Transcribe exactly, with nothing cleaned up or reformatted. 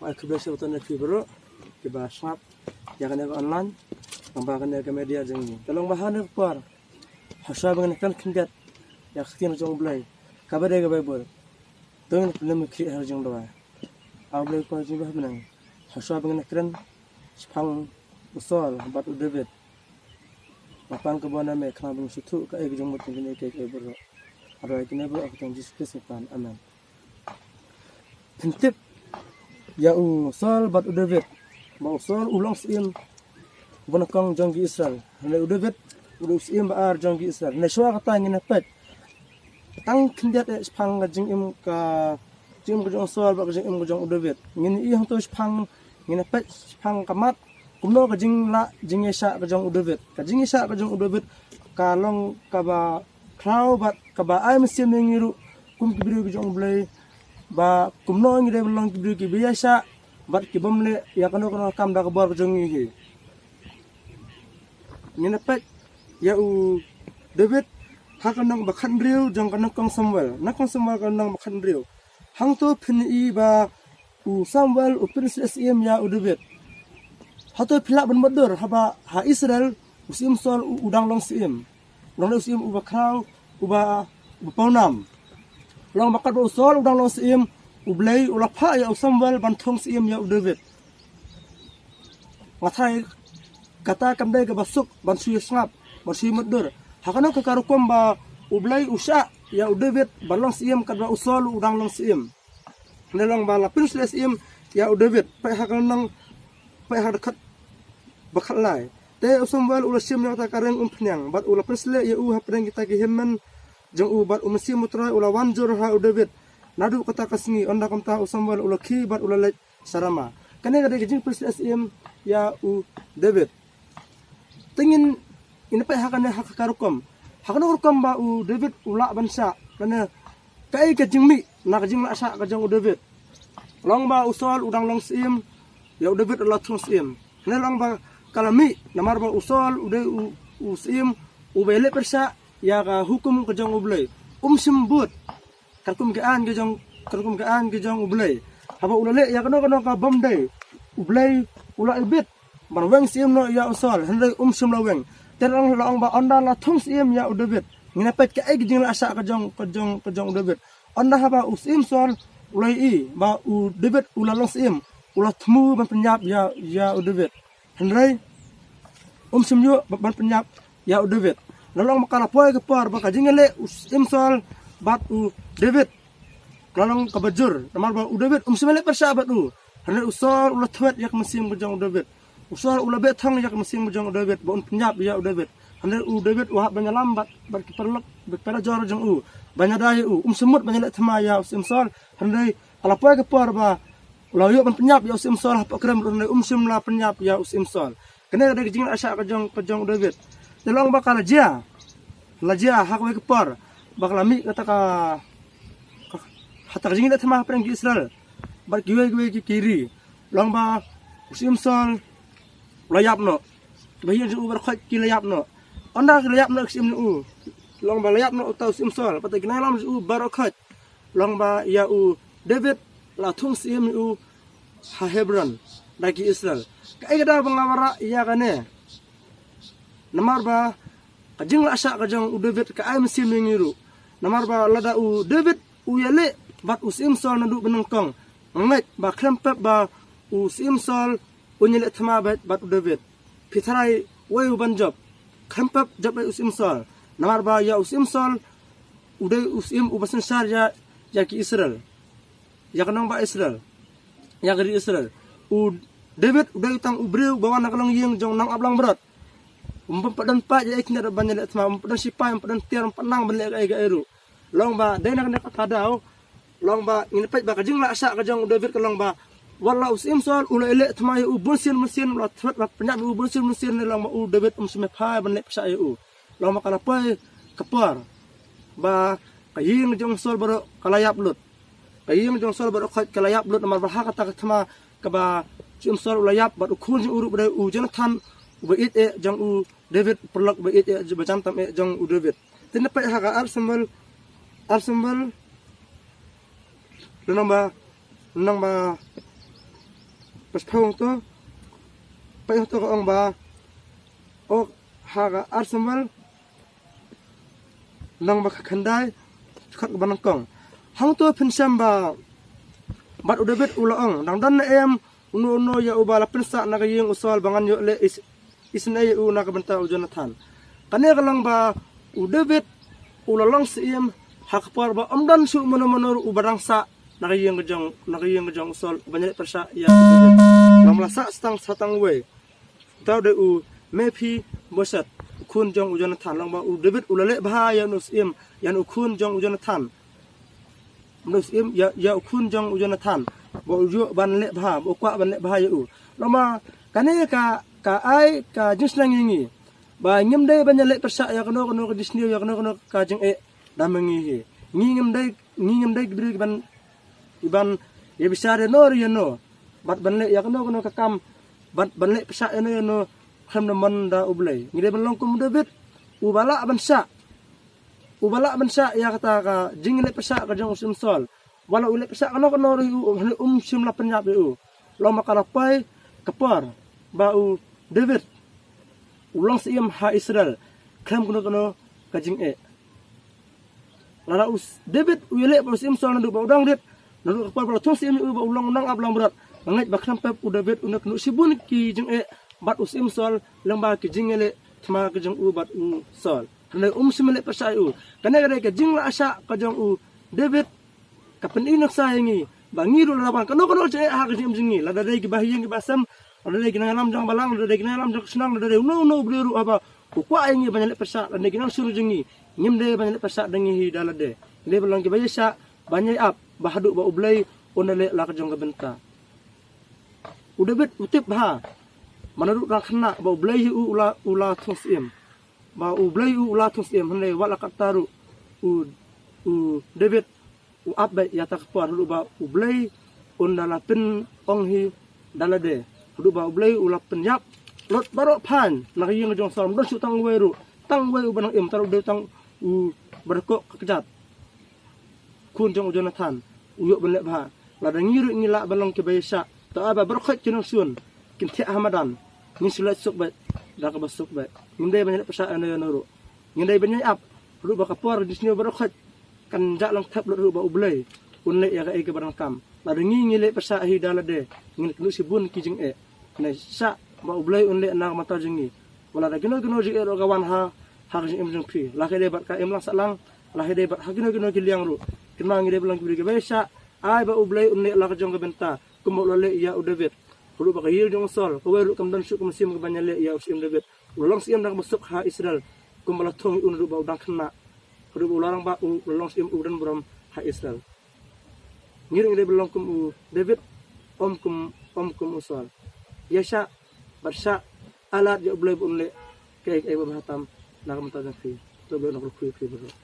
Ai khublei shibun ïa phi baroh kiba sngap ïa kane ka online, nangba kane ka media jong ngi. Te long ba ha kane ka por, hashwa ba ngin kren khyndiat ïa ka ktien jong U Blei kaba dei ka Baibl, to ngin pynlem khlieh ha ka jingduwai. A Blei Kpa jong ngi ba ha bneng, hashwa ba ngin kren shaphang u Saul bad u David, nga pan ka bor na me khnang ba ngin sngewthuh kaei ka jingmut jong kine kiei kiei baroh. Nga duwai kine baroh ha ka kyrteng Jisu Khrist nga pan. Amen. Phin tip ïa u Saul bad u David ba u Saul u long syiem uba nyngkong jong ki Israel, hynrei u David u dei u syiem ba ar jong ki Israel. Hynrei shuwa kata ngin ïa peit tang khyndiat eh shaphang ka jingim, ka jingim ka jong u Saul bad ka jingim ka jong u David. Ngin ïohi hangto shaphang, ngin ïa peit shaphang ka mat kumno ka jinglah jingïaishah ka jong u David. Ka jingïaishah ka jong u David ka long kaba khraw bad kaba ai mynsiem ïa ngi ruh kum ki briew ki jong U Blei, ba kumno ngi dei ban long ki briew kiba ïaishah bad ki bym leh ïa kano kano ka kam da ka bor ka jong ngi hi. Ngin ïa peit ïa u David ha ka lynnong ba khathynriew jong ka Nyngkong Samuel. Nyngkong Samuel ka lynnong ba khathynriew. Hangto phin ïohi ba u Samuel u pynsleh syiem ïa u David. Hato phi lah ban mutdur haba ha Israel u syiem Saul u, u dang long syiem. U dang long syiem uba khraw, uba, uba pawnam. Long ba katba u Saul u dang long syiem, U Blei u la phah ïa u Samuel ban thung syiem ïa u David. Nga tharai kata kam dei kaba suk ban shu ïa sngap, ban shu ïa mutdur. Ha kano ka rukom ba U Blei u shah ïa u David ban long syiem katba u Saul u dang long syiem. Hynrei long ba la pynsleh syiem ïa u David, peit ha ka lynnong, peit ha ka dkhot ba khatlai. Te u Samuel u la shim ïa kata ka ring umphniang bad u la pynsleh ïa u hapdeng kita ki hynmen jong u, bad u Mynsiem U Trai u la wan jur ha u David naduh kata ka sngi. Ynda kumta u Samuel u la khie bad u la leit sha Rama. Kane ka dei ka jingpynsleh syiem ïa u David. Te ngin, ngin peit ha kane ha ka rukom, ha kano ka rukom ba u David u lah ban shah, lane kaei ka jingmih na ka jinglah shah ka jong u David. Long ba u Saul u dang long syiem, ïa u David u la thung syiem. Hynrei long ba ka la mih namar ba u Saul u dei u, u syiem uba ïaleh pyrshah ïa ka hukum ka jong U Blei. Um shym bud katkum ka aiñ ka jong, katkum ka aiñ ka jong U Blei. Haba u la leh ïa kano kano ka bym dei, U Blei u la ibit ban weng syiem noh ïa u Saul, hynrei um shym la weng. Te long, long ba ynda la thung syiem ïa u David, ngin ïa peit kaei ka jinglah shah ka jong, ka jong, ka jong u David. Ynda haba u syiem Saul u la ïohi ba u David u la long syiem, u la thmu ban pynïap ïa, ïa u David. Hynrei um shym ïoh ban pynïap ïa u David. Nga long ba ka la poi ka por ba ka jingïaleh u syiem Saul bad u David ka la long kaba jur, namar ba u David um shym ïaleh pyrshah bad u. Hynrei u Saul u la thwet ïa ka mynsiem ka jong u David. U Saul u la beh thong ïa ka mynsiem ka jong u David ba un pynïap ïa u David. Hynrei u David u hap ban ïalam bad, bad ki paralok, bad ki parajor jong u ban ïada ïa u. Um shym mut ban ïaleh thma ïa u syiem Saul. Hynrei ka la poi ka por ba u la ïoh ban pynïap ïa u syiem Saul hapoh krem ruh, hynrei um shym la pynïap ïa u syiem Saul. Kane ka dei ka jinglah shah ka jong, ka jong u David. Te long ba ka la jia, la jia ha kawei ka por ba ka la mih kata ka, ka, kata ka jingïaleh thma hapdeng ki Israel bad kiwei kiwei ki, ki ri. Long ba u syiem Saul u la ïap noh. Kiba ïeng jong u baroh khoit ki la ïap noh. Ynda ki la ïap noh ki syiem jong u, long ba la ïap noh uta u syiem Saul, bad ki nongïalam jong u baroh khoit. Long ba ïa u David la thung syiem ïa u ha Hebron da ki Israel. Kaei kata ba nga wanrah ïa kane? Namar ba ka jinglah shah ka jong u David ka ai mynsiem ïa ngi ruh. Namar ba lada u David u ïaleh bad u syiem Saul naduh ba nyngkong, nga ngeit ba khlem pep ba u syiem Saul un ïaleh thma bad, bad u David. Phi tharai uei u ban jop? Khlem pep jop beit u syiem Saul. Namar ba ïa u syiem Saul u dei u syiem uba synshar ïa, ïa ki Israel, ïa ka nongbah Israel, ïa ka ri Israel. U David u dei tang u briew ba wan na ka longïing jong nongap langbrot. Um pat don paid ïa ei khyndiat ban ïaleh thma, um pat don sipai, um pat don tiar, um pat nang ban leh kaei kaei ruh. Long ba dei na kane kata ka daw, long ba ngin peit ba ka jinglah shah ka jong u David ka long ba wat la u syiem Saul u la ïaleh thma ïa u bunsien bunsien, u la thwet ban pynïap ïa u bunsien bunsien, ne long ba u David um shym phai ban leh pyrshah ïa u. Long ba ka la poi ka por ba ka ïing jong u Saul baroh ka la ïap lut. Ka ïing jong u Saul baroh khoit ka la ïap lut namar ba ha kata ka thma kaba u syiem Saul u la ïap bad u khun jong u ruh ba dei u Jonathan uba ïeit eh jong u David, u paralok uba ïeit eh, uba jan tam eh jong u David. Te ngin peit ha ka ar Samuel, ar Samuel lynnong ba, lynnong ba Pyrshah hangto, pyrshah hangto ka ong ba, ok, ha ka ar Samuel, nang ba ka khyndai, dkhot kaba nyngkong. Hangto phin shem ba, bad u David u la ong, dang don ne em uno uno ïa uba la pynsah na ka ïing u Saul ba ngan ïoh leh is-, isynei ïa u na ka bynta u Jonathan. Kane ka long ba u David u la long syiem ha ka por ba ym don shuh mano mano ruh uba dang sah na ka ïing ka jong, na ka ïing ka jong u Saul ban ïaleh pyrshah ïa u David. Long ba la sah sa tang, sa tang uwei. Uta u dei u Mephibosheth, u khun jong u Jonathan. Long ba u David u la leh bha ïa uno u syiem, ïa uno u khun jong u Jonathan. Uno u syiem ïa, ïa u khun jong u Jonathan. Ba u ïoh ban leh bha, ba u kwah ban leh bha ïa u. Long ba kane ka, ka ai ka jingsneng ïa ngi. Ba ngim dei ban ïaleh pyrshah ïa kano kano ka jingsniew, ïa kano kano ka jingeh da ma ngi hi. Ngi ngim dei, ngi ngim dei ki briew kiban, kiban ïa bishar ïa no ruh ïa no. Bad ban leh ïa kano kano ka kam, bad ban leh pyrshah ïa no ïa no khlem da mon da U Blei. Ngi dei ban long kum u David, uba lah ban shah, uba lah ban shah ïa kata ka jingïaleh pyrshah ka jong u Syiem Saul. Wat la u leh pyrshah kano kano ruh ïa u, hynrei um shym la pynïap ïa u. Long ba ka la poi ka por ba u David u long syiem ha Israel khlem kano kano ka jingeh. Lada u s-, David u ïaleh bad u Syiem Saul naduh ba u dang rit, naduh ka por ba la thung syiem ïa u ba u long u nongap langbrot, nga ngeit ba khlem pep u David un da kynduh shibun ki jingeh bad u Syiem Saul lyngba ki jingïaleh thma ka jong u bad u Saul. Hynrei um shym ïaleh pyrshah ïa u. Kane ka dei ka jinglah shah ka jong u David, ka pyni nuksa ïa ngi ba ngi ruh lada wan kano kano ka jingeh ha ka jingim jong ngi, lada dei kiba ha ïing kiba sem, lada dei ki nongïalam jong balang, lada dei ki nongïalam jong ka shnong, lada dei uno uno u briew ruh haba u kwah ïa ngi ban ïaleh pyrshah, lada dei ki nongshun jong ngi, ngim dei ban ïaleh pyrshah da ngi hi da lade. Ngi dei ban long kiba ïaishah, ban ïai ap, ba haduh ba U Blei un da leh la ka jong ka bynta. U David u tip bha, ba naduh dang khynnah ba U Blei hi u, u la, u la thung syiem. Ba U Blei u, u la thung syiem, hynrei wat la katta ruh u, u David u ap beit ïa kata ka por haduh ba U Blei un da la pynong hi da lade. Haduh ba U Blei u la pynïap lut baroh phan na ka ïing jong u Saul, ym don shuh tang uwei ruh, tang uwei uba nang im, tang u dei tang u ba dei koh ka kjat. Khun jong u Jonathan, u ïoh ban leh bha. Lada ngi ruh ngi lah ban long kiba ïaishah, to ai ba baroh khoit ki nongshun kin thiah ha madan, ngin shu leit suk beit da kaba suk beit. Ngim dei ban ïaleh pyrshah ïa no ïa no ruh. Ngin dei ban ïai ap haduh ba ka por ka jingsniew baroh khoit kan jah lang thep lut haduh ba U Blei un leh ïa kaei kaba donkam. Lada ngi ngi leh pyrshah hi da lade, ngin kynduh shibun ki jingeh. Ngi shah ba U Blei un leh na ka bynta jong ngi. Wat la da kino kino jingeh ruh ka wan ha, ha ka jingim jong phi, la ka dei bad ka imlang sahlang, la ka dei bad ha kino kino ki liang ruh, kynmaw ngi dei ban long ki briew kiba ïaishah, ai ba U Blei un leh la ka jong ka bynta kumba u la leh ïa u David. Haduh ba ka ïing jong u Saul kawei ruh kam don shuh ka mynsiem kaban ïaleh ïa u Syiem David. U la long syiem da kaba suk ha Israel kumba la thung ïa u naduh ba u dang khynnah. Haduh ba u la rangbah u la long syiem u don burom ha Israel. Ngi ruh ngi dei ban long kum u David, ym kum, ym kum u Saul. Ïaishah bad shah, ai lad ïa U Blei ba un leh kaei kaei ba bha tam na ka bynta jong phi. To U Blei un kyrkhu ïa phi baroh.